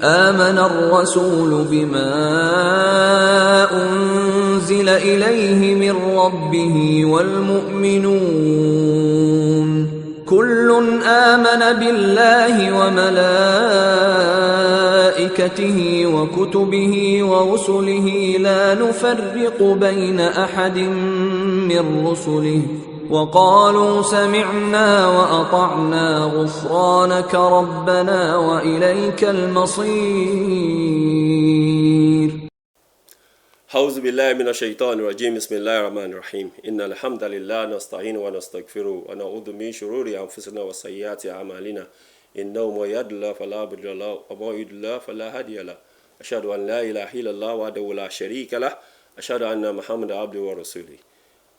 آمن الرسول بما أنزل إليه من ربه والمؤمنون كل آمن بالله وملائكته وكتبه ورسله لا نفرق بين أحد من رسله وقالوا سمعنا وأطعنا غفرانك ربنا وإليك المصير. أعوذ بالله من الشيطان الرجيم. بسم الله الرحمن الرحيم. إن الحمد لله نستعين ونستغفره ونعوذ من شرور أنفسنا وسيئات أعمالنا. إنه من يهد الله فلا مضل له ومن يضلل فلا هادي له. أشهد أن لا إله إلا الله وحده لا شريك له. أشهد أن محمدا عبده ورسوله.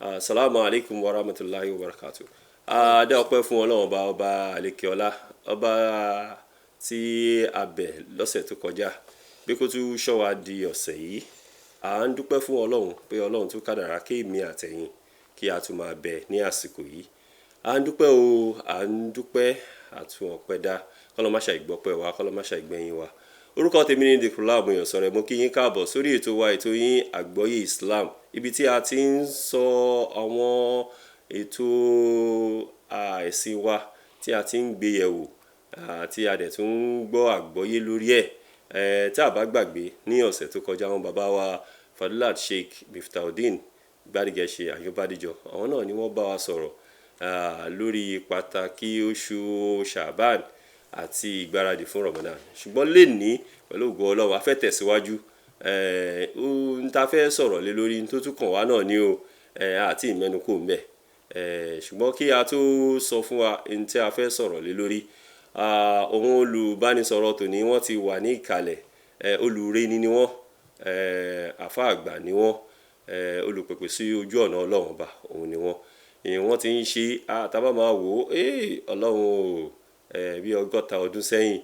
Assalamu alaikum wa rahmatulahi wa barakatuh. A dá ọpẹ́ fún Ọlọ́run Ọba, Ọba àlekèọlá, ọba tí a bẹ̀ lọ́sẹ̀ tó kọjá pé kó tún ṣọ́ wa di ọ̀sẹ̀ yìí. À ń dúpẹ́ fún Ọlọ́run pé Ọlọ́run tún kádàrá kí èmi àtẹ̀yin kí a tún máa bẹ ní àsìkò yìí. À ń dúpẹ́ o, à ń dúpẹ́ àtún ọpẹ́ dá. Kọ́lọ́ má ṣàì gbọ́pẹ́ wa, kọ́lọ́ má ṣàì gbẹ̀yìn wa. Orúkọ tèmi ní Dìkùrọ̀lá Àbòyàn sọ̀rọ̀. Mo kí yín káàbọ̀ sórí ètò wa, ètò yín, Àgbọ́yé Islam, ibi tí a ti ń sọ àwọn ètò ẹ̀sìn wa tí a ti ń gbé yẹ̀wò, tí a dẹ̀ tún ń gbọ́ àgbọ́yé lórí ẹ̀. Tí a bá gbàgbé, ní ọ̀sẹ̀ tó kọjá, àwọn bàbá wa Fadilat Sheikh Miftaudeen Gbadegẹṣe Àyànbádìjọ, àwọn náà ni wọ́n bá wa sọ̀rọ̀ lórí pàtàkì oṣù Shaban àti ìgbáradì fún Ramadan. Ṣùgbọ́n lónìí, pẹ̀lú ògo Ọlọ́run, a fẹ́ tẹ̀síwájú. Ohun tá a fẹ́ sọ̀rọ̀ lé lórí tó tún kàn wá náà ni o àti ìmẹ́nu kò ń bẹ̀. Ṣùgbọ́n kí a tó sọ fún wa ohun tí a fẹ́ sọ̀rọ̀ lé lórí, òun olùbánisọ̀rọ̀ tòní, wọ́n ti wà ní ìkàlẹ̀. Olùreni ni wọ́n, àfáà àgbà ni wọ́n, olùpèpè sí ojú ọ̀nà Ọlọ́run Ọba òun ni wọ́n. Wọ́n ti ń ṣe, tá bá máa wò ó, Ọlọ́run o, bí 60 ọdún sẹ́yìn.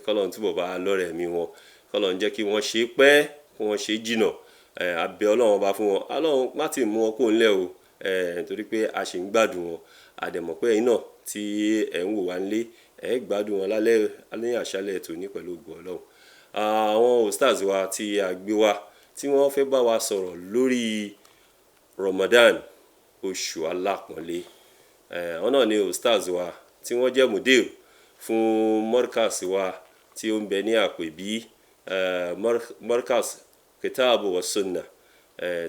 Kọ́lọ́run túbọ̀ bá lọ́rẹ̀ mi wọn, kọ́lọ́run jẹ́ kí wọ́n ṣe pẹ́, kí wọ́n ṣe jìnà. A bẹ̀ Ọlọ́run Ọba fún wọn. Ọlọ́run má ti mú wọn kó ńlẹ̀ o, torí pé a ṣì ń gbádùn wọn. A dẹ̀ mọ̀ pé ẹ̀yin náà tí ẹ̀ ń wò wá nílé, ẹ̀ gbádùn wọn lálẹ́ ní àṣálẹ́ tòní pẹ̀lú ògo Ọlọ́run. Àwọn ustaz wa tí a gbé wá, tí wọ́n fẹ́ bá wa sọ̀rọ̀ lórí Ramadan, oṣù alápọ̀nlé, àwọn náà ni ustaz wa tí wọ́n jẹ́ mudir fún Markaz wa tí ó ń bẹ ní Àpèbí, Markaz Kitabu wa Sunna,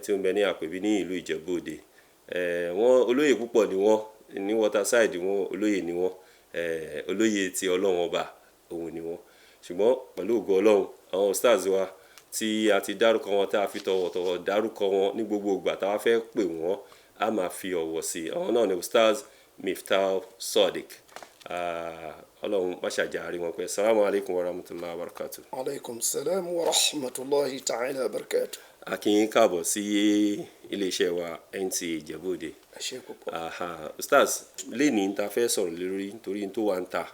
tí ó ń bẹ ní Àpèbí ní ìlú Ìjẹ̀bú Òde. Wọ́n olóyè púpọ̀ ni wọ́n ní Waterside. Wọn olóyè ni wọ́n, olóyè ti Ọlọ́run Ọba òun ni wọ́n. Ṣùgbọ́n pẹ̀lú ògo Ọlọ́run, àwọn ustaz wa tí a ti dárúkọ wọn, tá a fi tọ̀wọ̀tọ̀wọ̀ dárúkọ wọn ní gbogbo ìgbà tá a fẹ́ pè wọ́n, a máa fi ọ̀wọ̀ sí i. Àwọn náà ni Ustaz Miftah Sodiq. Ọlọ́run má ṣàjàrí wọn pé salamu alaykum wa rahmatulahi wa barakatu. Aleykum salam wa rahmatulahi ta'ala wa barakatu. A kí yín káàbọ̀ sí iléeṣẹ́ wa NTA Ìjẹ̀bú Òde. Ẹ ṣé púpọ̀. Aha. Ustaz, lẹ́ni ta fẹ́ sọ̀rọ̀ lórí, nítorí tó wà ń ta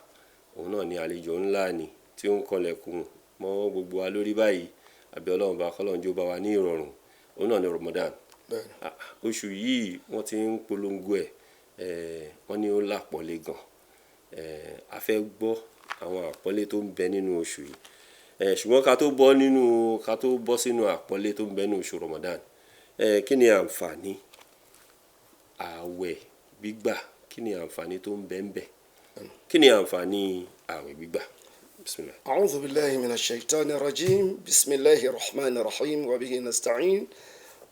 òun náà ni àlejò ńlá ni tí ó ń kanlẹ̀kùn mọ́ gbogbo wa lórí báyìí. Àbí Ọlọ́run bá kọ́lọ́run jó bá wa ní ìrọ̀rùn, òun náà ni Ramadan. Bẹ́ẹ̀ni. Oṣù yìí, wọ́n ti ń polongo ẹ̀, wọ́n ní ó lápọ̀nlé gan. A fẹ́ gbọ́ àwọn àpọ́nlé tó ń bẹ nínú oṣù yìí. Ṣùgbọ́n ká tó bọ́ sínú àpọ́nlé tó ń bẹ nínú oṣù Ramadan, kí ni àǹfààní ààwẹ̀ gbígbà? Kí ni àǹfààní tó ń bẹ ń bẹ? Kí ni àǹfààní ààwẹ̀ gbígbà? Bismillah. أعوذ بالله من الشيطان الرجيم. بسم الله الرحمن الرحيم وبه نستعين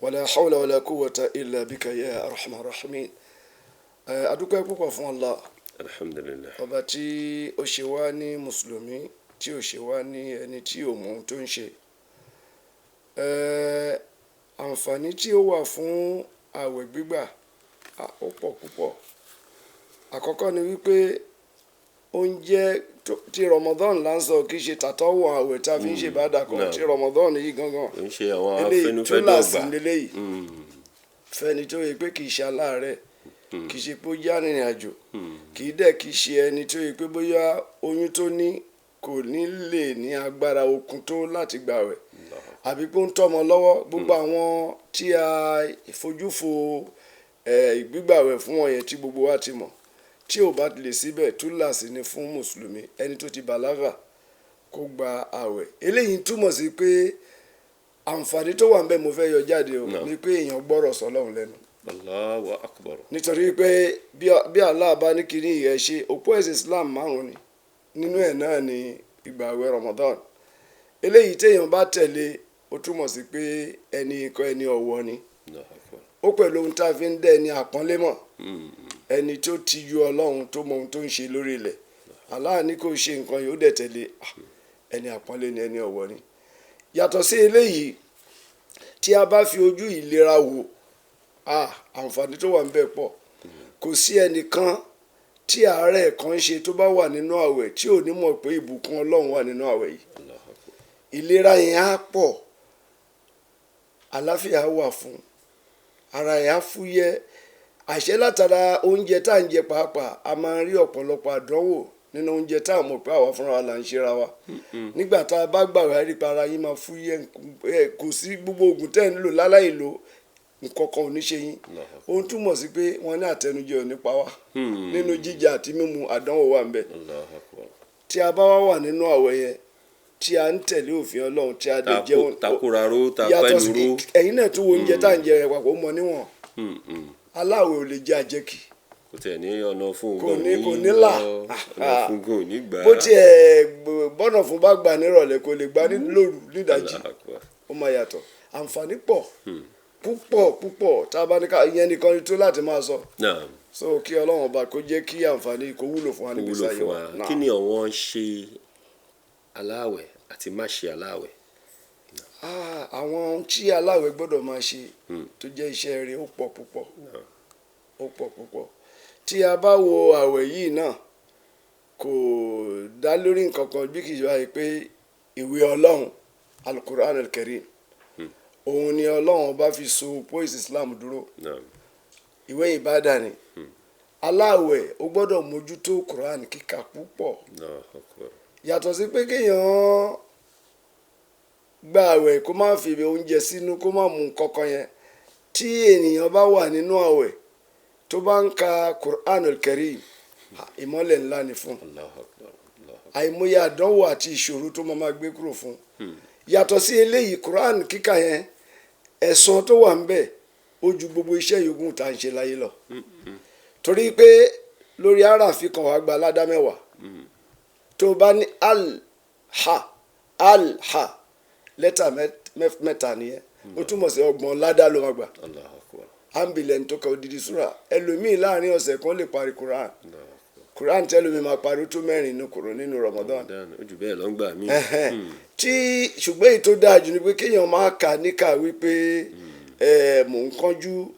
ولا حول ولا قوة إلا بك يا أرحم الراحمين. A dúpẹ́ púpọ̀ fún Allah, Alhamdulillah. ọba tí ó ṣe wá ní mùsùlùmí, tí ó ṣe wá ní ẹni tí ò mọ ohun tó ń ṣe. Àǹfààní tí ó wà fún ààwẹ̀ gbígbà, ó pọ̀ púpọ̀. Àkọ́kọ́ ni wípé oúnjẹ ti Ramadan là ń sọ, kì í ṣe tàtọ́wọ̀ ààwẹ̀ tá a fi ń ṣe ìbádà kan. No. Ti Ramadan yìí gangan, Ò ń ṣe àwọn eléyìí afẹnufẹdọgba. túláàsì lélẹ́yìí fẹ́ni tó yẹ pé kì í ṣe aláàárẹ̀, kì í ṣe pé ó yá rìnrìn àjò, kì í dẹ̀ kì í ṣe ẹni tó yẹ pé bóyá oyún tó ní kò ní lè ní agbára okun tó láti gbààwẹ̀, àbí pé ó ń tọ́mọ lọ́wọ́. Gbogbo àwọn tí a ìfojúfo ìgbígbàwẹ̀ fún wọn yẹn tí gbogbo wa ti mọ̀, tí ò bá lè síbẹ̀, túláàsì ni fún mùsùlùmí, ẹni tó ti bàlágà. kó gba àwẹ̀. Eléyìí túmọ̀ sí pé àǹfààní tó wà ń bẹ mo fẹ́ yọ jáde o, No. ni pé èèyàn gbọ́rọ̀ sọ́lọ́run lẹ́nu. Allahu akbar. Nítorí pé bí Allah bá ní kíní ìyẹn ṣe, òpó ẹ̀sìn Islam márùn ni, nínú ẹ̀ náà ni ìgbà àwẹ̀ Ramadan. Eléyìí téèyàn bá tẹ̀lé, ó túmọ̀ sí pé ẹni ikọ̀ ẹni ọ̀wọ̀ ni. Allahu akbar. Ó pẹ̀lú ohun tá a fi ń dẹ́ ẹni àpọ́nlé mọ̀, ẹni tó tijú Ọlọ́run, tó mọ ohun tó ń ṣe lórí ilẹ̀. Allah ní kó ṣe nǹkan yìí, ó dẹ̀ tẹ̀lé. Ah, ẹni àpọ́nlé ni, ẹni ọ̀wọ̀ ni. Yàtọ̀ sí eléyìí, tí a bá fi ojú ìlera wò, ah, àǹfààní tó wà ń bẹ pọ̀. Kò sí ẹnìkan tí àárẹ̀ kan ń ṣe tó bá wà nínú àwẹ̀ tí ò ní mọ̀ pé ìbùkún Ọlọ́run wà nínú àwẹ̀ yìí. Allahu akbar. Ìlera yẹn á pọ̀, àlàáfíà wà fún ara yẹn, á fúyẹ́. Àṣẹ látara oúnjẹ tá à ń jẹ pàápàá, a máa ń rí ọ̀pọ̀lọpọ̀ àdánwò nínú oúnjẹ tá à mọ̀ pé àwa fúnra wa là ń ṣera wa. Nígbà tá a bá gbàwé, á rí pé ara yín máa fúyẹ́. Kò sí gbogbo oògùn tẹ́ ń lò láláì lò, nǹkan kan ò ní ṣe yín. Ohun túmọ̀ sí pé wọ́n ní àtẹnujẹ ò ní pa wá. Nínú jíjẹ àti mímu, àdánwò wà ń bẹ. Allahu akbar. Tí a bá wá wà nínú àwẹ̀ yẹn, tí a ń tẹ̀lé òfin Ọlọ́run, tí a lè jẹun Takuraro yàtọ̀ tapẹnuro. sí ẹ̀yin náà tún wo oúnjẹ tá à ń jẹ yẹn papọ̀, ó mọ níwọ̀n. Aláwẹ̀ ò lè jẹ àjẹkì. Kò tẹ̀ ní ọ̀nà fún Kò gan ní kò ní là. Ọ̀nà fún gan ò ní gbà. Bó tiẹ̀ bọ́nà fún bá gbà nírọ̀lẹ́, kò lè gbà ní lóru nídàjí. Allahu akbar. Ó máa yàtọ̀. Àǹfààní pọ̀ púpọ̀ púpọ̀ tá a bá ní ká ìyẹn nìkan ni tó láti máa sọ. Naam. So kí Ọlọ́run ọba kó jẹ́ kí àǹfààní kó wúlò fún wa Kó níbi wúlò sáyé fún wa. wa. Naam. Kí ni àwọn ṣe aláwẹ̀ àti má ṣe aláwẹ̀? Ah, àwọn tí aláwẹ̀ gbọ́dọ̀ máa ṣe tó jẹ́ iṣẹ́ rere, ó pọ̀ púpọ̀, ó pọ̀ púpọ̀. Tí a bá wo àwẹ̀ yìí náà, kò dá lórí nǹkan kan bí kì í ṣe báyìí pé ìwé Ọlọ́run, Al-Qur'an Al-Karim, òun ni Ọlọ́run bá fi so òpó Islam dúró. Naam. Ìwé ìbádà ni. Aláwẹ̀ ó gbọ́dọ̀ mójútó Quran kíkà púpọ̀. Allahu akbar. Yàtọ̀ sí pé kéèyàn gba àwẹ̀, kó má fi oúnjẹ sínú, kó má mu kankan yẹn, tí ènìyàn bá wà nínú àwẹ̀ tó bá ń ka Quran Al-Karim, ìmọ́lẹ̀ ńlá ni fún. Allahu akbar. Allahu akbar. Àìmọye àdánwò àti ìṣòro tó máa gbé kúrò fún. Yàtọ̀ sí eléyìí, Quran kíkà yẹn, ẹ̀san tó wà ń bẹ̀ ó ju gbogbo iṣẹ́ yòókù tá à ń ṣe láyé lọ, torí pé lórí àràfin kan, wàá gba ládá 10. Tó bá ní al ha al ha, lẹ́tà mẹ́ta nìyẹn, ó túmọ̀ sí 30 ládá ló máa gbà. Allahu akbar. Ambulance tó ka odidi súrà, ẹlòmíì láàrin ọ̀sẹ̀ kan lè parí Quran. Allahu akbar. Quran tẹ́lómi máa parí ó tó mẹ́rin nínú kúrò nínú Ramadan. Ramadan, ó jù bẹ́ẹ̀ lọ ń gbà mí. Ẹhẹ́n. Tí ṣùgbọ́n èyí tó dáa jù ni pé kéèyàn máa kà níkà wípé ẹ mò ń kánjú,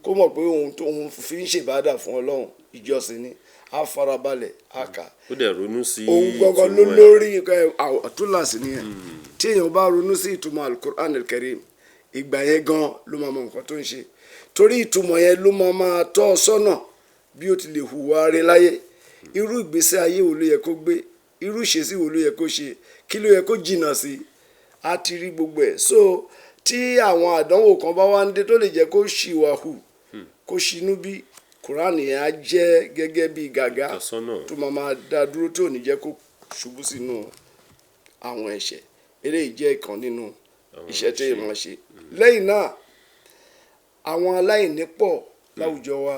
kó mọ̀ pé ohun tó òun fi ń ṣèbádà fún Ọlọ́run, ìjọsìn ni, á farabalẹ̀ á kà. Ó dẹ̀ ronú sí Òun gangan ló ìtumọ̀ ẹ̀. lórí àtúnláàsì nìyẹn. Tí èèyàn bá ronú sí ìtumọ̀ Al-Qur'an Al-Karim, ìgbà yẹn gan ló máa mọ nǹkan tó ń ṣe, torí ìtumọ̀ yẹn ló máa máa tọ́ ọ sọ́nà bí ó ti lè hùwà rẹ̀ láyé, irú ìgbésí ayé wo ló yẹ kó gbé, irú ìṣesí wo ló yẹ kó ṣe, kí ló yẹ kó jìnnà sí, á ti rí gbogbo ẹ̀. So tí àwọn àdánwò kan bá wá ń dé tó lè jẹ́ kó ṣìwà hù, kó ṣinú bí, Quran yẹn á jẹ́ gẹ́gẹ́ bí gàgá Ìtọ́sọ́nà. tó máa máa dá dúró, tí ò ní jẹ́ kó ṣubú sínú àwọn ẹ̀ṣẹ̀. Eléyìí jẹ́ ìkan nínú Àwọn iṣẹ́ tí ẹ̀ṣẹ̀. èèyàn máa ṣe. Lẹ́yìn náà, àwọn aláìní pọ̀ láwùjọ wa.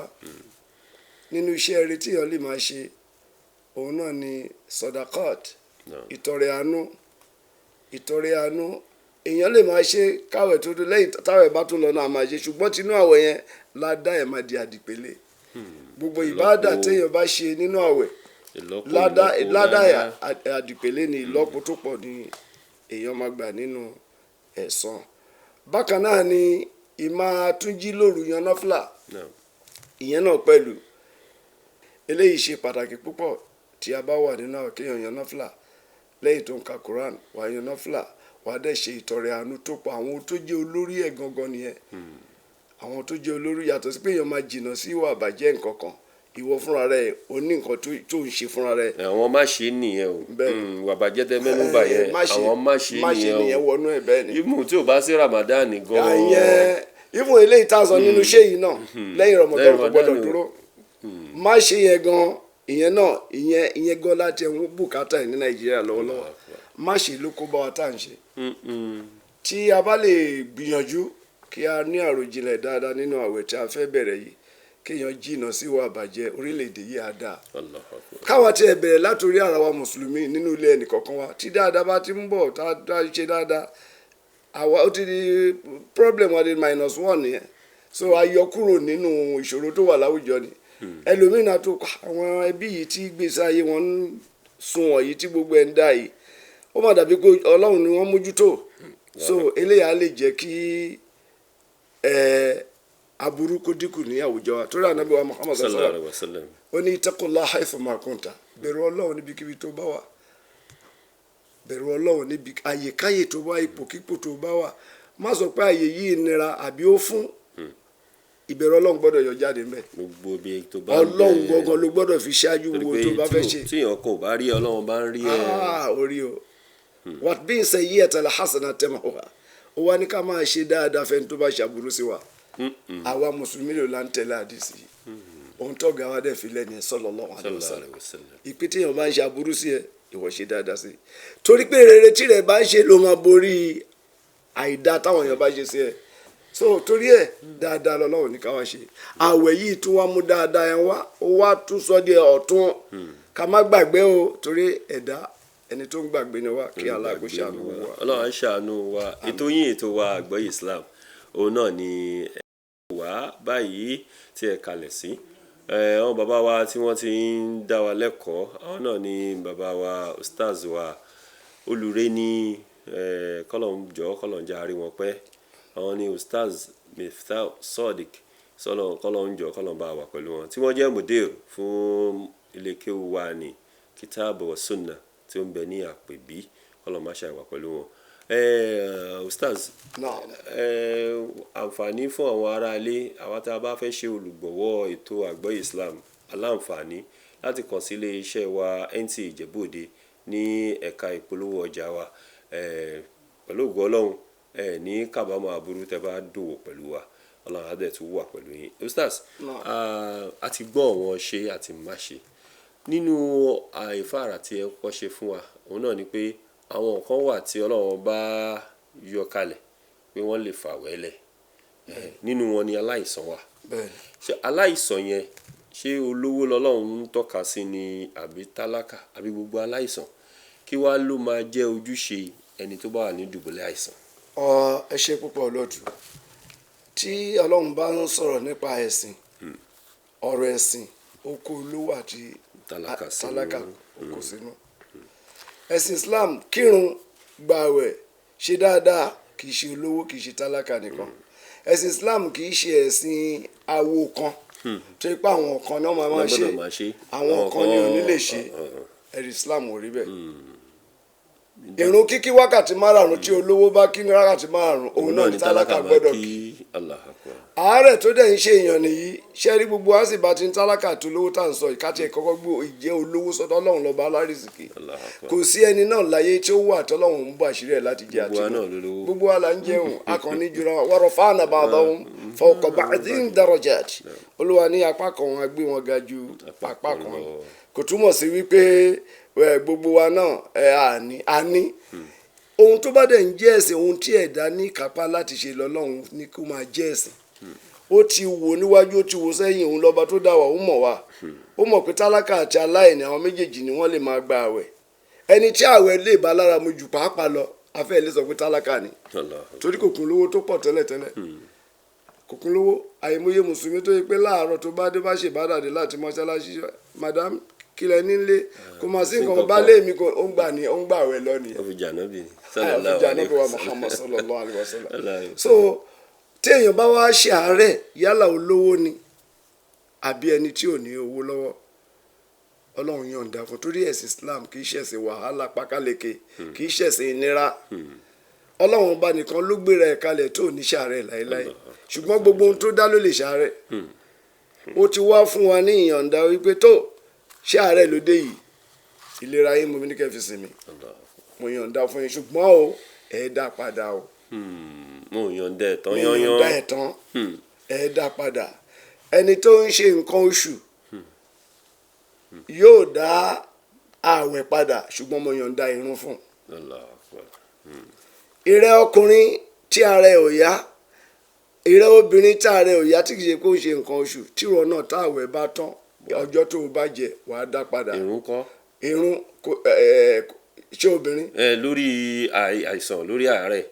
Nínú iṣẹ́ rere tí èèyàn lè máa ṣe, òun náà ni sọdakọt, Naam. ìtọrẹ àánú. Ìtọrẹ àánú èèyàn lè máa ṣe káwẹ̀ tó dé, lẹ́yìn táwẹ̀ bá tún lọ náà máa ṣe, ṣùgbọ́n tinú àwẹ̀ yẹn ládá ẹ̀ máa di àdìpélé. Gbogbo ìbáàdà Ìlọ́po. téèyàn bá ṣe nínú àwẹ̀, Ìlọ́po ládá ìlọ́po ládá ládá. àdìpélé ni, ìlọ́po tó pọ̀ ni èèyàn máa gbà nínú ẹ̀san. Bákan náà ni ìmáa tún jí lóru yan náfìlà. Naam. Ìyẹn náà pẹ̀lú eléyìí ṣe pàtàkì púpọ̀. Tí a bá wà nínú àwọn, kéèyàn yan náfìlà lẹ́yìn tó ń ka Quran, wàá yan náfìlà, wàá dẹ̀ ṣe ìtọrẹ àánú tó pọ̀. Àwọn tó jẹ́ olórí ẹ̀ gangan nìyẹn, àwọn tó jẹ́ olórí. Yàtọ̀ sí pé èèyàn máa jìnnà sí ìwà àbàjẹ́ nǹkan kan, ìwọ fúnra rẹ ò ní nǹkan tó ń ṣe fúnra rẹ. Àwọn má ṣe nìyẹn o. Bẹ́ẹ̀ ni. Ìwà bàjẹ́ tẹ mẹ́nu bà yẹn, Má ṣe, àwọn má ṣe má ṣe nìyẹn nìyẹn o. wọnú ẹ̀ bẹ́ẹ̀ ni. Ibùn tí ò bá sí Ramadan gan-an. Àyẹn ìfún eléyìí tá a sọ nínú iṣẹ́ yìí náà lẹ́yìn Ramadan Lẹ́yìn kò gbọ́dọ̀ Ramadan o. dúró. Má ṣe yẹn gan, ìyẹn náà, ìyẹn gan láti ẹ̀hún bùkátà ẹ̀ ní Nàìjíríà lọ́wọ́lọ́wọ́. Má ṣe ló kó bá wa tá à ń ṣe. Tí a bá lè gbìyànjú kí a ní àròjinlẹ̀ dáadáa nínú àwẹ̀ tí a fẹ́ bẹ̀rẹ̀ yìí, kéèyàn jìnnà sí ìwà àbàjẹ́, orílẹ̀-èdè yìí á dáa. Allahu Akbar. Káwa tí ẹ bẹ̀rẹ̀ látòrí ara wa mùsùlùmí nínú ilé ẹnìkọ̀ọ̀kan wa, tí dáadáa bá ti ń bọ̀, tá a ṣe dáadáa, àwa ó ti di problem wa di -1 nìyẹn. So a yọ kúrò nínú ìṣòro tó wà láwùjọ ni. Ẹlòmíràn tó kọ àwọn ẹbí yìí tí gbèsè ayé wọn ń sunwọ̀n yìí, tí gbogbo ẹ̀ ń dá yìí, ó mà dàbí pé Ọlọ́run ni wọ́n mójútó. So eléyà lè jẹ́ kí ẹ aburú kó dínkù ní àwùjọ wa, torí Ànábì wa Muhammad Sallallahu alaihi wasallam. ó ní ittaqullaha haythu ma kunta, bẹ̀rù Ọlọ́run níbikíbi tó bá wà, bẹ̀rù Ọlọ́run níbi àyèkáyè tó bá, ipòkípò tó bá wà. Má sọ pé àyè yìí nira àbí ó fún. Ìbẹ̀rù Ọlọ́run gbọ́dọ̀ yọ jáde ńbẹ̀. Gbogbo bí tó bá ń Ọlọ́run bẹ- gangan ló gbọ́dọ̀ fi ṣáájú Torí gbogbo pé tó bá fẹ́ ṣe. tí èèyàn kan ò bá rí, Ọlọ́run bá ń rí ẹ. Ah, orí o, wat bí n sẹ yí ẹ̀tàlá hasana tẹ̀mọ̀ wa, ó wá ní ká máa ṣe dáadáa fẹ́ni tó bá ṣàbùrú sí wa. Àwa mùsùlùmí ló la ń tẹ̀lé àdìsí yìí. Ohun tó ga wa dẹ̀ fi lẹ́nu ẹ̀, sallallahu alaihi Sallallahu wasallam. alaihi wasallam. Ìpè tí èèyàn bá ń ṣe aburú sí ẹ, ìwọ ṣe dáadáa sí i, torí pé rere tí rẹ bá ń ṣe ló máa borí àìdá táwọn èèyàn bá ṣe sí ẹ. So torí ẹ, dáadáa lọ́lọ́run ní ká wá ṣe. Àwẹ̀ yìí tún wá mú dáadáa yẹn wá, ó wá tún sọ di ọ̀tún. Ká má gbàgbé o, torí ẹ̀dá ẹni tó ń gbàgbé ni wá. Kí Allah kó ṣàánú gbogbo wa. Ọlọ́run á ṣàánú wa. Ètò yín, ètò wa, Àgbọ́yé Islam, òun náà ni ẹ wá báyìí tí ẹ kalẹ̀ sí. Àwọn bàbá wa tí wọ́n ti ń dá wa lẹ́kọ̀ọ́, àwọn náà ni bàbá wa, ustaz wa, olùrẹ́ ní kọ́lọ̀njọ́ kọ́lọ̀njà rí wọn pẹ́. Àwọn ni Ustaz Miftah Sodiq. Sọlọ kọ́lọ̀njọ́ kọ́lọ̀nba wà pẹ̀lú wọn, tí wọ́n jẹ́ mudir fún ilé kéwú wa ní Kitabu wa Sunna tí ó ń bẹ ní Àpèbí. Kọ́lọ̀n má ṣe wà pẹ̀lú wọn. Ustaz, Naam. àǹfààní fún àwọn ará ilé, àwa tá a bá fẹ́ ṣe olùgbọ̀wọ́ ètò Àgbọ́yé Islam, aláǹfààní láti kàn sí ilé iṣẹ́ wa NTA Ìjẹ̀bú-Òde ní ẹ̀ka ìpolówó ọjà wa. Pẹ̀lú ògo Ọlọ́run, ẹ ní kábàámọ̀ aburú tẹ́ bá dòwò pẹ̀lú wa. Ọlọ́run á dẹ̀ tún wà pẹ̀lú yín. Ustaz, Naam. a ti gbọ́ àwọn ṣe àti má ṣe nínú àìfàrà tí ẹ kọ́kọ́ ṣe fún wa. Òun náà ni pé àwọn nǹkan wà tí Ọlọ́run bá yọ kalẹ̀ pé wọ́n lè fà wẹ́lẹ̀. Nínú wọn ni aláìsàn wà. Bẹ́ẹ̀ni. Ṣé aláìsàn yẹn, ṣé olówó lọ́lọ́run ń tọ́ka sí ni, àbí tálákà, àbí gbogbo aláìsàn? Kí wá ló máa jẹ́ ojúṣe ẹni tó bá wà ní dùbúlẹ̀ àìsàn? Ọ ẹ ṣe púpọ̀, olóòtú. Tí Ọlọ́run bá ń sọ̀rọ̀ nípa ẹ̀sìn, ọ̀rọ̀ ẹ̀sìn ó kó olówó àti tálákà sínú. Tálákà ó kó sínú. Ẹ̀sìn Islam, kírun, gbààwẹ̀, ṣe dáadáa, kì í ṣe olówó, kì í ṣe tálákà nìkan. Ẹ̀sìn Islam kì í ṣe ẹ̀sìn awo kan tó yẹ pé àwọn kan náà máa ṣe, gbọ́dọ̀ máa ṣe. àwọn kan ní ò ní lè ṣe. Kan- Ẹ̀rí Islam ò rí bẹ́ẹ̀. Ìrun kíkí wákàtí márààrún, tí olówó bá kí ní wákàtí márààrún, òun náà ní tálákà máa gbọ́dọ̀ kí. Allahu Akbar. Àárẹ̀ tó dẹ̀ ń ṣe èèyàn nìyí, ṣé rí gbogbo á sì bá ti ń tálákà tó lówó tá à ń sọ ìkátì ẹ̀ kọ́kọ́ gbó ìjẹ́ olówó sọ́dọ̀ Ọlọ́run lọ́ba alárísìkì. Allahu Akbar. Kò sí ẹni náà láyé tí ó wà tọ́lọ́run ń bọ̀ àṣírí ẹ̀ láti jẹ àti Gbogbo wa mu. náà ló lówó. Gbogbo wa là ń jẹun, akànnì jura wa. Warafa'na ba'dahum fawqa ba'din darajat. Olúwa ní apá kan wọn gbé wọn ga ju apá kan lọ. Kò túmọ̀ sí wípé gbogbo wa náà ẹ àní àní. Ohun tó bá dẹ̀ ń jẹ́ ẹ̀sìn, ohun tí ẹ̀dá ní kápá láti ṣe lọ́lọ́run ní kó máa jẹ́ ẹ̀sìn. Ó ti wò níwájú, ó ti wò sẹ́yìn. Òun lọ́ba tó dá wa, ó mọ̀ wá. Ó mọ̀ pé tálákà àti aláìní, àwọn méjèèjì ni wọ́n lè máa gba àwẹ̀. Ẹni tí àwẹ̀ lè bá lára mu jù pàápàá lọ, afẹ́ lè sọ pé tálákà ni, Allahu Akbar. torí kò kún lówó tó pọ̀ tẹ́lẹ̀tẹ́lẹ̀, kò kún lówó. Àìmọye mùsùlùmí tó yẹ pé láàárọ̀ tó bá dé, bá ṣe ìbádàdé láti mọ́ṣáláṣí, "Madam, kílẹ̀ nílé?" Kò mà sí sí nǹkan nǹkan bá kan. lé mi kò ó ń gbà ní ó ń gbà wẹ̀ lọ nìyẹn. Ó fi jànábì. Àyàfi Ànábì wa Muhammad sallallahu alayhi wa sallam. Sallallahu alayhi wa So tí èèyàn bá wá ṣe àárẹ̀, yálà olówó ni àbí ẹni tí ò ní owó lọ́wọ́, Ọlọ́run yọ̀ǹda fún, torí ẹ̀sìn Islam kì í ṣẹ̀sìn wàhálà pákáleke, kì í ṣẹ̀sìn ìnira. Ọlọ́run ọba nìkan ló gbéra ẹ̀ kalẹ̀ tó ní ṣàárẹ̀ láéláé, ṣùgbọ́n gbogbo ohun tó dá ló lè ṣàárẹ̀. Ó ti wá fún wa ní ìyọ̀ǹda wípé tó ṣàárẹ̀ ló dé yìí, ìlera yín mo ní kẹ́ fi sinmi, mo yọ̀ǹda fún yín, ṣùgbọ́n o, ẹ̀ dá padà o. Mo yọ̀ǹda ẹ̀ tán Mi yányán. yọ̀ǹda ẹ̀ tán, ẹ̀ dá padà. Ẹni tó ń ṣe nǹkan oṣù yóò dá ààwẹ̀ padà, ṣùgbọ́n mo yọ̀ǹda irun fún un. Allahu Akbar. Ìrẹ́ ọkùnrin tí ara ẹ̀ ò yá, ìrẹ́ obìnrin tí ara ẹ̀ ò yá tí kì í ṣe pé ó ṣe nǹkan oṣù, tìrọ̀ náà tá àwẹ̀ bá tán, ọjọ́ tó o bá jẹ wàá dá padà. Ìrun kọ́? Irun kò ṣé obìnrin. Ẹ lórí àìsàn, lórí àárẹ̀,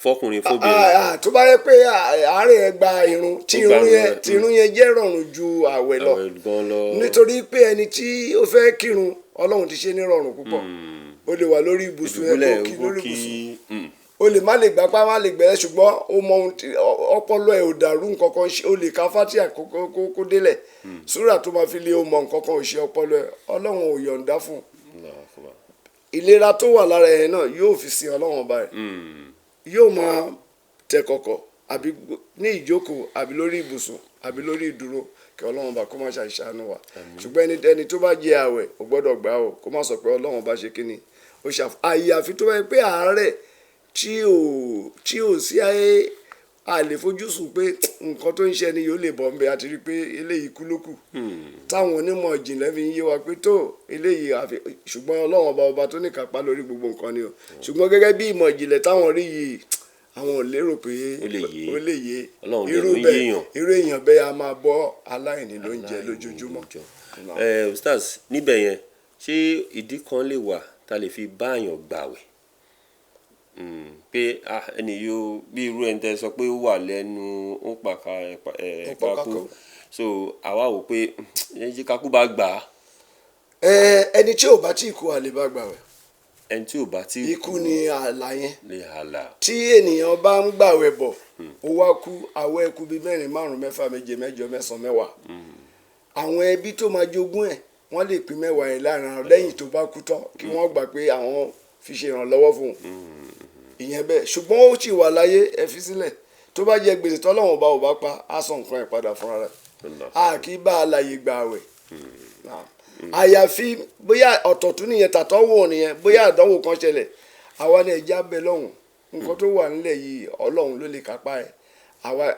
fọkùnrin fóbìnrin. Tó bá yẹ pé àárẹ̀ ẹ gba irun, tí Ó gba irun yẹn irun, tí irun yẹn jẹ́ rọrùn ju àwẹ̀ lọ. Àwẹ̀ gan lọ. Nítorí pé ẹni tí ó fẹ́ kírun, Ọlọ́run ti ṣe ní rọrùn púpọ̀, ó lè wà lórí ibùsùn ẹ ìdùbúlẹ̀ kó kí lórí kí ibùsùn, o lè má lè gbapá, má lè gbẹ̀rẹ̀, ṣùgbọ́n o mọ ohun tí ọpọlọ ẹ ò dàrú, nǹkan kan ṣe, o lè ka fatia kó délẹ̀, súrà tó máa fi lé, o mọ nǹkan kan ò ṣe ọpọlọ ẹ, Ọlọ́run ò yọ̀ǹda fún un. Allahu Akbar. Ìlera tó wà lára ẹ náà yóò fi sin Ọlọ́run ọba rẹ̀, yóò máa tẹ kọ̀kọ̀ àbí ní ìjókòó àbí lórí ibùsùn àbí lórí ìdúró, kí Ọlọ́run ọba kó má ṣàìṣàánú wa. Ṣùgbọ́n ẹni tó bá jẹ àwẹ̀, ò gbọ́dọ̀ gbà ó, kó má sọ pé Ọlọ́run ọba ṣe kíni ó ṣàf àyàfi tó bá yẹ pé àárẹ̀ tí ò sí ayé a lè fojúsùn pé nǹkan tó ń ṣe ni yóò lè bọ̀ nbẹ, àti rí i pé eléyìí kú ló kù, táwọn onímọ̀ ìjìnlẹ̀ fi ń yé wa pé tó eléyìí àfi. Ṣùgbọ́n Ọlọ́run ọba, ọba tó ní kápá lórí gbogbo nǹkan ni o. Ṣùgbọ́n gẹ́gẹ́ bí ìmọ̀ ìjìnlẹ̀ táwọn rí yìí, àwọn ò lérò pé Ó lè yé. ó lè yé. Ọlọ́run Irú dẹ̀ ló ń bẹ́ẹ̀, yéèyàn. irú èèyàn bẹ́ẹ̀ a máa bọ́ aláìní lóúnjẹ lójoojúmọ́. Ẹ ustaz, níbẹ̀ yẹn, ṣé ìdí kan lè wà tá a lè fi báàyàn gbàwẹ̀? Pé ẹni yóò bí irú ẹni tẹ́ sọ pé ó wà lẹ́nu ó ń pàkà Ó ń pa kakú kákó. So àwa wò pé ẹ jí kakú bá gbà á. Ẹni tí ò bá tí ì kú, àlè bá gbàwẹ̀. Ẹni tí ò bá tí Ikú ni ààlà yẹn. Lè hàlà. Tí ènìyàn bá ń gbàwẹ̀ bọ̀, ó wá kú, àwẹ̀ kú bíi mẹ́rin, márùn, mẹ́fà, méje, mẹ́jọ, mẹ́sàn-án, 10. Àwọn ẹbí tó máa jogún ẹ̀, wọ́n lè pín 10 yẹn láàrin ara lẹ́yìn tó bá kú tán, kí wọ́n gbà pé àwọn fi ṣe ìrànlọ́wọ́ fún un, ìyẹn bẹ́ẹ̀. Ṣùgbọ́n ó sì wà láyé, ẹ fi sílẹ̀. Tó bá jẹ gbèsè tọ́lọ́wọ́n bá ò bá pa á, san nǹkan ẹ̀ padà fúnra rẹ̀. A kì í bá alààyè gbà àwẹ̀, àyàfi bóyá ọ̀tọ̀ tún nìyẹn, tàtọ́ wò nìyẹn, bóyá àdánwò kan ṣẹlẹ̀, àwa ní ẹja bẹ lọ́hùn, nǹkan tó wà nílẹ̀ yìí, Ọlọ́run ló lè kápá ẹ̀.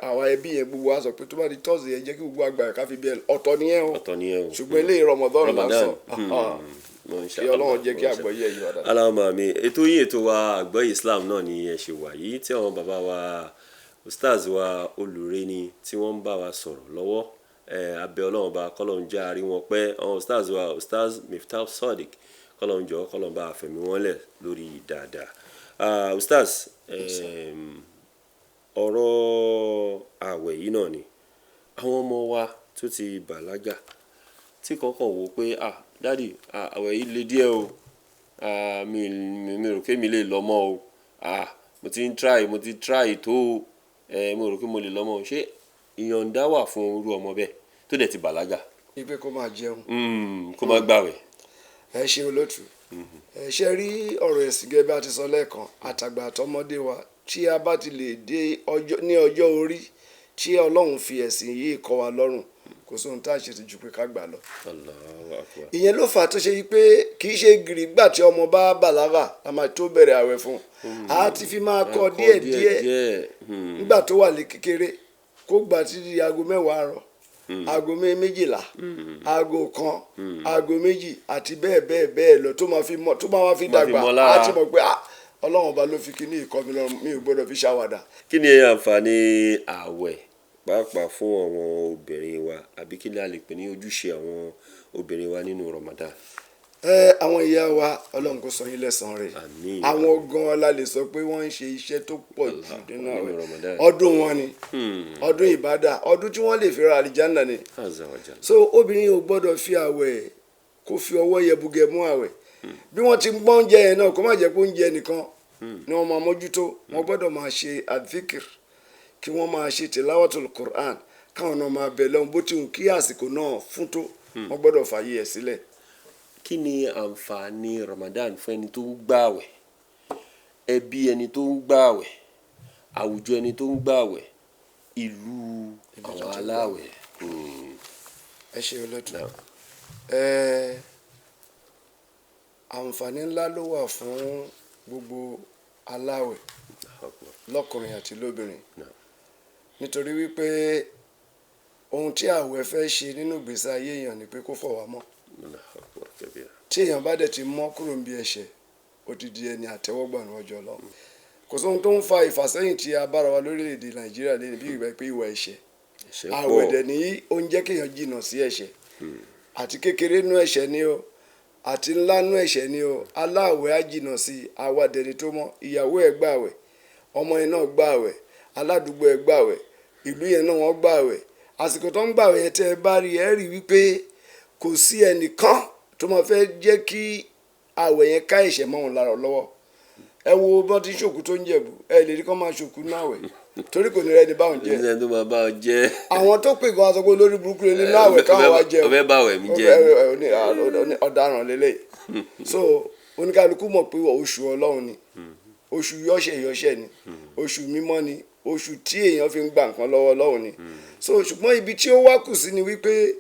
Àwa ẹbí yẹn gbogbo wa sọ pé tó bá di Thursday, ẹ jẹ́ kí gbogbo àgbà ká fi bí ẹ, ọ̀tọ̀ nìyẹn o. Ọ̀tọ̀ nìyẹn o. Ṣùgbọ́n eléyìí, Ramadan là ń Ramadan. sọ. Kí Ọlọ́run jẹ́ kí àgbọ́yé yìí wà dáadáa. Aláwọ̀ mi, ètò yín, ètò wa, Àgbọ́yé Islam náà ni ẹ ṣe wà yìí, tí àwọn bàbá wa, ustaz wa olùrẹ́ni, tí wọ́n ń bá wa sọ̀rọ̀ lọ́wọ́. Ẹ abẹ́ Ọlọ́run bá kọ́lọ́run já rí wọn pẹ́, àwọn ustaz wa, Ustaz Miftah Sadiq, kọ́lọ́run jọ kọ́lọ́run bá fẹ̀mí wọn lẹ̀ lórí dáadáa. Ustaz, ọ̀rọ̀ àwẹ̀ yìí náà ni àwọn ọmọ wa tó ti bàlágà tí kọ̀ọ̀kan wò pé, "Ah, daddy, ah, àwẹ̀ yìí le díẹ̀ o. Ah, mi rò pé mi lè lọ mọ́ o. Ah, mo ti ń try, mo ti try tó o. Mo rò pé mo lè lọ mọ́ o." Ṣé ìyọ̀ǹda wà fún irú ọmọ bẹ́ẹ̀ tó dẹ̀ ti bàlágà? Ipe kó máa jẹun? Kó má gbàwẹ̀. Ẹ ṣe olótù, ẹ ṣe rí ọ̀rọ̀ ẹ̀sìn gẹ́gẹ́ bí a ti sọ lẹ́ẹ̀kan, àtàgbà àtọmọdé wa, tí a bá ti lè dé ọjọ́ ní ọjọ́ orí tí Ọlọ́run fi ẹ̀sìn yìí kọ́ wa lọ́rùn, kò sóhun tá a ṣe ti ju pé ká gbà lọ. Allahu Akbar. Ìyẹn ló fà á tó ṣe yí pé kì í ṣe gìrìgbà tí ọmọ bá bàlágà la máa tó bẹ̀rẹ̀ àwẹ̀ fún un. A ti fi máa kọ́ díẹ̀ díẹ̀ díẹ̀. Nígbà tó wà ní kékeré, kó gbà títí di aago 10 àárọ̀, aago 12, aago 1, aago 2 àti bẹ́ẹ̀ bẹ́ẹ̀ bẹ́ẹ̀ lọ, tó máa fi mọ̀, tó máa wá fi Máa fi dàgbà, mọ̀ lára. á ti mọ̀ pé, ah, Ọlọ́run ọba ló fi kíní ìkọ́ mi lọ́rùn, mi ò gbọ́dọ̀ fi ṣàwàdà. Kí ni àǹfààní àwẹ̀ pàápàá fún àwọn obìnrin wa, àbí kí ni a lè pè ní ojúṣe àwọn obìnrin wa nínú Ramadan? Ẹ àwọn ìyá wa, Ọlọ́run kò san yín lẹ́san rẹ̀. Àmín. Àwọn gan-an la lè sọ pé wọ́n ń ṣe iṣẹ́ tó pọ̀ jù nínú nínú àwẹ̀. Ramadan. Ọdún wọn ni ọdún ìbádà, ọdún tí wọ́n lè fi ra àlìjánnà ni. Azza wa jalla. So obìnrin ò gbọ́dọ̀ fi àwẹ̀ kó fi ọwọ́ yẹbugẹ mú àwẹ̀. Bí wọ́n ti ń gbọ́ oúnjẹ yẹn náà, kó má jẹ́ pé oúnjẹ nìkan ni wọ́n máa mójútó. Wọ́n gbọ́dọ̀ máa ṣe adhikir, kí wọ́n máa ṣe tilawatul Qur'an, káwọn náà máa bẹ̀ lọ́hùn. Bó ti wù kí àsìkò náà fún tó, wọ́n gbọ́dọ̀ fààyè ẹ̀ sílẹ̀. Kí ni àǹfààní Ramadan fún ẹni tó ń gbààwẹ̀, ẹbí ẹni tó ń gbààwẹ̀, àwùjọ ẹni tó ń gbààwẹ̀, ìlú àwọn aláwẹ̀? Ẹ ṣe olóòtú. Ẹ àǹfààní ńlá ló wà fún gbogbo aláwẹ̀, lọ́kùnrin àti lóbìnrin, nítorí wípé ohun tí àwẹ̀ fẹ́ ṣe nínú ìgbésí ayé èèyàn ni pé kó fọ̀ wá mọ́. Tí èèyàn bá dẹ̀ ti mọ́ kúrò níbi ẹ̀ṣẹ̀, Ó ti di ẹni àtẹ́wọ́gbà níwájú Ọlọ́run. Kò sóhun tó ń fa ìfàsẹ́yìn tí a bára wa lórílẹ̀‐èdè Nàìjíríà lẹ́nu bí ìgbà pé ìwà ẹ̀ṣẹ̀. Ẹ̀ṣẹ̀ Àwẹ̀ pọ̀. Dẹ̀ ní ó ń jẹ́ kéèyàn jìnnà sí ẹ̀ṣẹ̀, àti kékeré nú ẹ̀ṣẹ̀ ni o, àti ńlá nú ẹ̀ṣẹ̀ ni o. Aláàwẹ̀ á jìnnà sí i, àwa dẹni tó mọ́. Ìyàwó ẹ̀ gbààwẹ̀, ọmọ yẹn náà gbààwẹ̀, aládùúgbò ẹ̀ gbààwẹ̀, ìlú yẹn náà wọ́n gbààwẹ̀. Àsìkò tó ń gbààwẹ̀ yẹn, tẹ́ ẹ bá rí, ẹ rí wípé kò sí ẹnìkan tó máa fẹ́ jẹ́ kí àwẹ̀ yẹn ká ẹ̀ṣẹ̀ mọ́ òun lára lọ́wọ́. Ẹ wo bọ́n ti ń ṣòkú tó ń jẹ̀bù, ẹ lè rí kán máa ṣòkú náà wẹ̀, torí kò ní rẹ́ni báwọn jẹ. Ẹni tó máa bá ọ jẹ́. Àwọn tó pè gan aṣọ pé olórí burúkú lè nínú àwẹ̀ káwọn wá jẹun. Ọbẹ̀ bá àwẹ̀ mi jẹ́. Ọ̀daràn lélẹ̀. So oníkálukú mọ̀ pé oṣù Ọlọ́run ni, oṣù yọ́ṣẹ̀ yọ́ṣẹ̀ ni, oṣù mímọ́ ni, oṣù tí èèyàn fi ń gba nǹkan lọ́wọ́ Ọlọ́run ni. So ṣùgbọ́n ibi tí ó wá kù sí ni wípé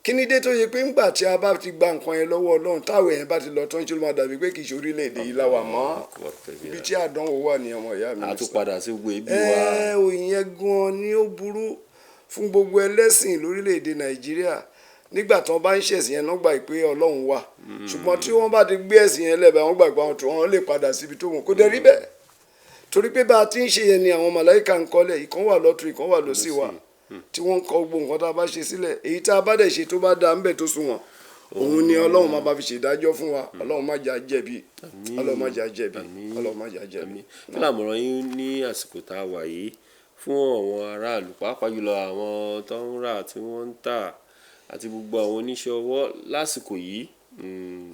kí ni dé tó yẹ pé ńgbà tí a bá ti gba nǹkan yẹn lọ́wọ́ Ọlọ́run, táwọn èèyàn bá ti lọ tán, ṣe ló máa dàbí pé kì í ṣe orílẹ̀-èdè yìí láwà mọ́? Ibi tí àdánwò wà ní, ọmọ ìyá mi. A tún padà sí gbogbo ibi wa. Ẹ òyìn gan ni ó burú fún gbogbo ẹlẹ́sìn lórílẹ̀‐èdè Nàìjíríà. Nígbà tí wọ́n bá ń ṣẹ̀sìn yẹn náà gbà pé Ọlọ́run wà, ṣùgbọ́n tí wọ́n bá ti gbé ẹ̀sìn yẹn lẹ́bàá, wọ́n gbà pé àwọn tó wọ́n lè padà síbi tó wọn kó dẹ̀ rí bẹ́ẹ̀, torí pé bá a ti ń ṣe yẹn ni àwọn màláìka ń kọ́lẹ̀, ìkan wà lọ́tún, ìkan wà lósì wa, tí wọ́n ń kọ gbogbo nǹkan tá a bá ṣe sílẹ̀. Èyí tá a bá dẹ̀ ṣe tó bá dáa ńbẹ̀ tó sunwọ̀n, òun ni Ọlọ́run máa bá fi ṣèdájọ́ fún wa. Ọlọ́run má jà jẹ̀bi, Ọlọ́run má jà jẹ̀bi, Ọlọ́run má jà jẹ̀bi. Kí làmọ̀ràn yín ní àsìkò tá a wà yìí fún àwọn aráàlú, pàápàá jùlọ àwọn tó ń rà tí wọ́n ń tà àti gbogbo àwọn oníṣẹ́ ọwọ́ lásìkò yìí?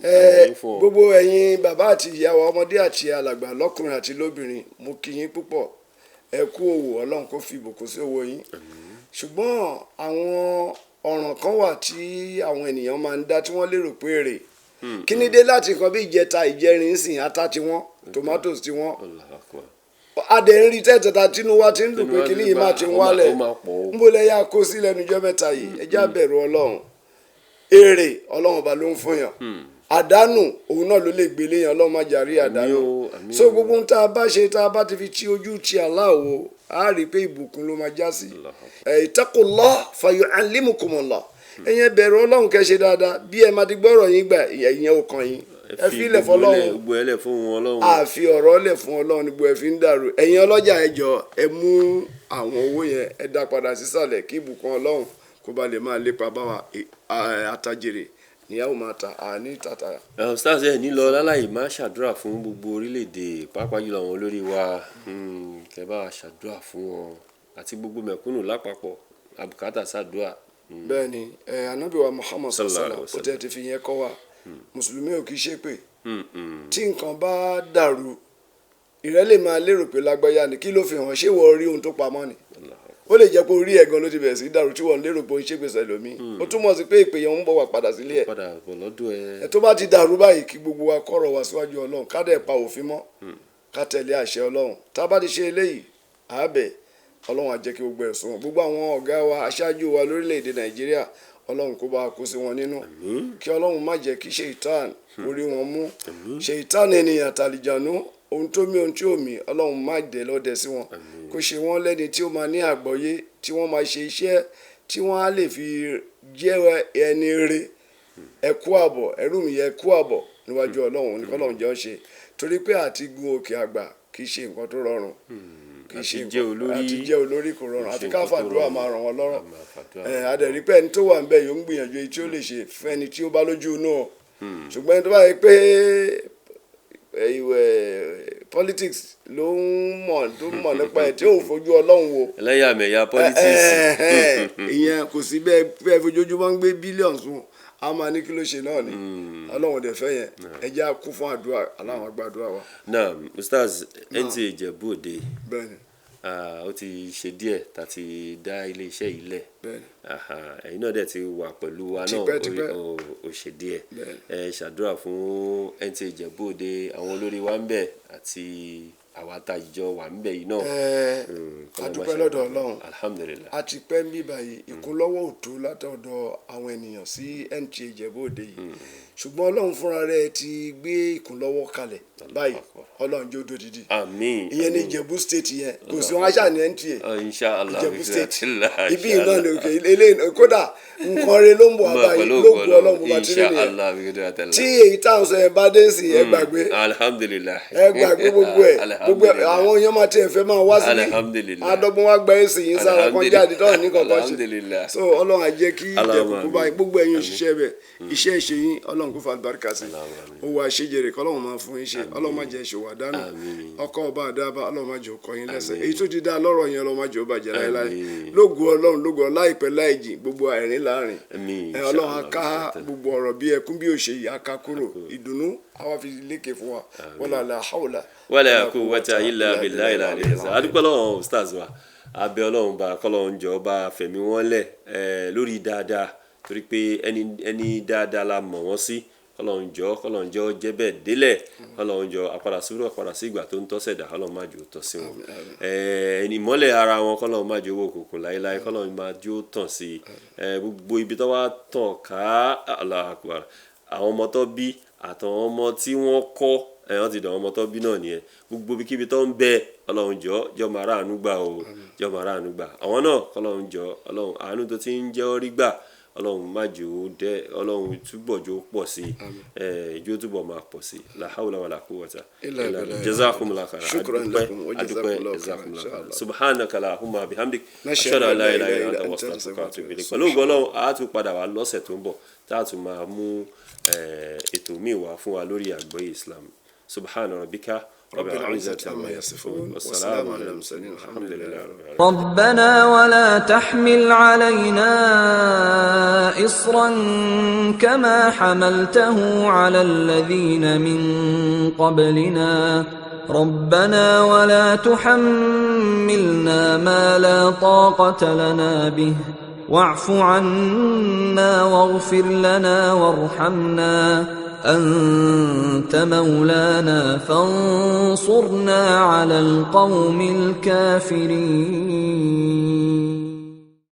Ẹ Àmọ̀ràn yín fún ọ. Gbogbo ẹ̀yin bàbá àti ìyá wa, ọmọdé àti alàgbà, lọ́kùnrin àti lóbìnrin, mo kí yín púpọ̀. Ẹ kú òwò, Ọlọ́run kó fi ìbùkún sí owó yín. Ṣùgbọ́n àwọn ọ̀ràn kan wà tí àwọn ènìyàn máa ń dá tí wọ́n lérò pé èrè kí ni dé. Láti nǹkan bí ìjẹta, ìjẹrin sìn, ata tí wọ́n, tomatoes tí wọ́n, Allahu Akbar. adẹ̀ ń rí tẹ́tẹ̀ta, tínú wa ti ń dùn pé Tínú wa kíní ti yìí bá- máa ti ń ó máa- wálẹ̀. ó máa pọ̀ o. Ń bó lẹ yá kó sí lẹ́nu ijọ́ mẹ́ta yìí? Ẹ já bẹ̀rù Ọlọ́run. Èrè, Ọlọ́run ọba ló ń fún yàn. Àdánù, òun náà ló lè gbélé yàn. Ọlọ́run má jàrí àdánù. O, àmín So o. gbogbo ohun tá a bá ṣe, tá a bá ti fi tí ojú ti aláwo, a rí i pé ìbùkún ló máa já sí. Ẹ ittaqullah fayu'allimukumullah. Ẹ̀yin ẹ bẹ̀rù Ọlọ́run, kẹ́ ṣe dáadáa. Bí ẹ máa ti gbọ́rọ̀ yín gbà, ìyẹn ò kàn yín. Ẹ fi ilẹ̀ gbogbo fọlọ́run. Gbogbo ẹlẹ̀ fún wọn Ọlọ́run. Àfi ọ̀rọ̀ lẹ̀ fún Ọlọ́run ní gbogbo ẹ̀ fi ń dàrú. Ẹ̀yin ọlọ́jà, ẹ jọ̀ọ́, ẹ mú àwọn owó yẹn, ẹ dá padà sísàlẹ̀, kí ìbùkún Ọlọ́run kó ba lè máa lépa bá wa. Àtàjèrè níyàwó máa ta àní tàtà. Stars, ẹ ní lọ láláì má ṣàdúrà fún gbogbo orílẹ̀-èdè, pàápàá jùlọ àwọn olórí wa. Kẹ́ bá wa ṣàdúrà fún wọn àti gbogbo mẹ̀kúnnù lápapọ̀, àbùkátà ṣàdúrà. Bẹ́ẹ̀ ni ẹ, Ànábì wa Muhammad Sallallahu sallallahu alaihi ó tẹ́ ti fi yẹn kọ́ wa, mùsùlùmí ò kì í ṣépè. Tí nǹkan bá dàrú, ìrẹ́ lè máa lérò pé lágbáyà ni. Kí ló fi hàn? Ṣé wọ́n rí ohun tó pamọ́ ni? Ó lè jẹ́ pé orí ẹ̀ gan ló ti bẹ̀rẹ̀ sí í dàrú tí wọ́n lérò pé ó ń ṣépè sẹ́lòmíì. Ó túmọ̀ sí pé ìpè yẹn ń bọ̀ wá padà sílé ẹ̀. Padà bọ̀ lọ́dọ̀ ẹ. Ẹ tó bá ti dàrú báyìí, kí gbogbo wa kọ̀rọ̀ wá síwájú Ọlọ́run, ká dẹ̀ pa òfin mọ́, ká tẹ̀lé àṣẹ Ọlọ́run. Tá a bá ti ṣe eléyìí, àábẹ̀ Ọlọ́run á jẹ́ kí gbogbo ẹ̀ sùn wọn. Gbogbo àwọn ọ̀gá wa, aṣáájú wa lórílẹ̀‐èdè Nàìjíríà, Ọlọ́run kó bá wa kó sí wọn nínú, kí Ọlọ́run má jẹ́ kí ṣèitán orí wọn mú, ṣèitán ènìyàn tàlìjànú, ohun tó mí, ohun tí ò mí. Ọlọ́run má dẹ̀ lọ́dẹ sí wọn, kó ṣe wọ́n lẹ́ni tí ó máa ní àgbọ́yé, tí wọ́n máa ṣe iṣẹ́ tí wọ́n á lè fi jẹ́ ẹni rere. Ẹ kú àbọ̀, ẹrú mi, ẹ kú àbọ̀ níwájú Ọlọ́run ní kọ́lọ́run jẹ́ ọ́ ṣe, torí pé àti gun òkè àgbà kì í ṣe nǹkan tó rọrùn, kì í ṣe Àti jẹ́ nǹkan- olórí. Àti jẹ́ olórí kò rọrùn. Kì í Àti ṣe ká nǹkan tó fàdúrà rọrùn. máa ràn wọ́n lọ́rọ̀. A máa fàdúrà. Ẹ adẹ̀rí pé ẹni tó wà níbẹ̀ yóò ń gbìyànjú èyí tí ó lè ṣe fún ẹni tí ó bá lójú inú ọ. Ṣùgbọ́n ẹni tó bá yẹ pé ìwẹ̀ politics ló ń mọ̀, tó mọ̀ nípa ẹ̀, tí ò fojú Ọlọ́run wo Ẹlẹ́yàmẹ̀yà politics. ìyẹn kò sí bẹ́ẹ̀ bẹ́ẹ̀ fojoojúmọ́ ń gbé billions fún, a máa ní kí ló ṣe náà ni. Ọlọ́run dẹ̀ fẹ́ yẹn. Ẹ jẹ́ á kún fún àdúrà, aláwọn àgbàdúrà wa. Náà, Ustaz, NTA Ìjẹ̀bú Òde, Bẹ́ẹ̀ ni. ó ti ṣe díẹ̀ tá a ti dá iléeṣẹ́ yìí lẹ̀. Bẹ́ẹ̀ ni. Aha, ẹ̀yin náà dẹ̀ ti wà pẹ̀lú wa náà. Tipẹ́, tipẹ́. Ó ṣe díẹ̀. Bẹ́ẹ̀. Ẹ ṣàdúrà fún NTA Ìjẹ̀bú Òde, àwọn olórí wa ń bẹ̀ àti Àwa tá ìjọ wà ń bẹ̀ yìí náà. A dúpẹ́ lọ́dọ̀ Ọlọ́run. Alhamdulillah. A ti pẹ́ ń bí báyìí, ìkúnlọ́wọ́ ò tó látọ̀dọ̀ àwọn ènìyàn sí NTA Ìjẹ̀bú Òde yìí, ṣùgbọ́n Ọlọ́run fúnra rẹ̀ ti gbé ìkúnlọ́wọ́ kalẹ̀ báyìí. Ọlọ́run jó dodidi. Àmín. Ìyẹn ní Ìjẹ̀bú State yẹn, kò sí wọn aṣáà ní NTA Inshallah. Ìjẹ̀bú State Inshallah. ibi iná ni òkè eléyìí, kódà nǹkan rẹ ló ń bọ̀ wá báyìí ló gbọ́ Ọlọ́run bá ti rí nìyẹn. Inshallah. Tí èyí táwọn sọ yẹn bá dé sí, ẹ gbàgbé, Alhamdulillah. ẹ gbàgbé gbogbo ẹ, gbogbo ẹ. Àwọn èèyàn máa tiẹ̀ fẹ́ máa wá síbí. Alhamdulillah. Adọ́gbọ́n wá gba èsì yín sára kan jáde tọ́hún ní kankan ṣe. Alhamdulillah. So Ọlọ́run á jẹ́ kí Allahumma ìjẹ̀kùkú báyìí amin. gbogbo ẹ̀yin òṣìṣẹ́ bẹ̀, iṣẹ́ ìṣe yín, Ọlọ́run kó fa àlùbáríkà sí owó àṣejèrè, kọ́lọ́run máa fún yín ṣe. Ọlọ́run má jẹ́ ìṣòwò àdánù. Ọkọ ọba àdáàbá, Ọlọ́run má jẹ́ ó kọ yín lẹ́sẹ̀. Èyí tó ti dá lọ́rọ̀ yẹn, Ọlọ́run má jẹ́ ó bàjẹ́ láéláé. Àmín. Lógo Ọlọ́run, lógo Ọlọ́run, láìpẹ́ láì jìn gbogbo àìrín láàrin. Àmín. Ẹ, Ọlọ́run á ká Inshallah. gbogbo ọ̀rọ̀ bí ẹkún bí òṣè yìí á ká kúrò, ìdùnnú àwa fi lékè fún wa. Wala la hawla wala quwwata illa billahi al-aliyyil azim. Adúpẹ́ lọ́wọ́ ustaz wa, abẹ́ Ọlọ́run bá kọ́lọ́run jọ bá fẹ̀mí wọn lẹ̀ lórí dáadáa, torí pé ẹni dáadáa la mọ̀ wọ́n sí. Kọ́lọ́run jọ, kọ́lọ́run jọ jẹ́ bẹ́ẹ̀ délẹ̀. Kọ́lọ́run jọ àpadà sùúrù, àpadà sí ìgbà tó ń tọ́sẹ̀ dà, kọ́lọ́run má jò tọ́ sí wọn. Ẹni ìmọ́lẹ̀ ara wọn, kọ́lọ́run má jò owó òkùnkùn láéláé, kọ́lọ́run má jò tàn sí i gbogbo ibi tó wá tàn ká. Allahu Akbar. Àwọn ọmọ tó bí àtàwọn ọmọ tí wọ́n kọ́ ẹ, wọ́n ti dàn ọmọ tó bí náà nìyẹn. Gbogbo ibikíbi tó ń bẹ, Ọlọ́run jọ, jọ máa ráàánú gbà o, jọ máa ráàánú gbà. Àwọn náà, Ọlọ́run jọ, Ọlọ́run àánú tó ti ń jẹ́ ọ́ rí gbà, Ọlọ́run má jò ó dẹ́, Ọlọ́run túbọ̀ jò ó pọ̀ sí i, ìjó túbọ̀ máa pọ̀ sí i. La hawla wala quwwata illa billah. Jazakumullahu khairan. Shukran adúpẹ́, lakum wa adúpẹ́. jazakumullahu khairan, Jazakumullahu khairan. inshallah. Subhanaka allahumma bihamdik, Nashhadu ashhadu an la an la ilaha illa ilaha anta illa anta astaghfiruka wa atubu ilayk. astaghfiruka. Pẹ̀lú ògo Ọlọ́run, a tún padà wá lọ́sẹ̀ tó ń bọ̀, tá a tún máa mú ètò míì wá fún wa lórí àgbọ́yé Islam. Subhana rabbika rabbil izzati amma yasifun wa salamun ala al-mursalin, alhamdulillahi rabbil alamin. ربنا ولا تحمل علينا إصرا كما حملته على الذين من قبلنا. ربنا ولا تحملنا ما لا طاقة لنا به، واعف عنا واغفر لنا وارحمنا، أنت مولانا فانصرنا على القوم الكافرين.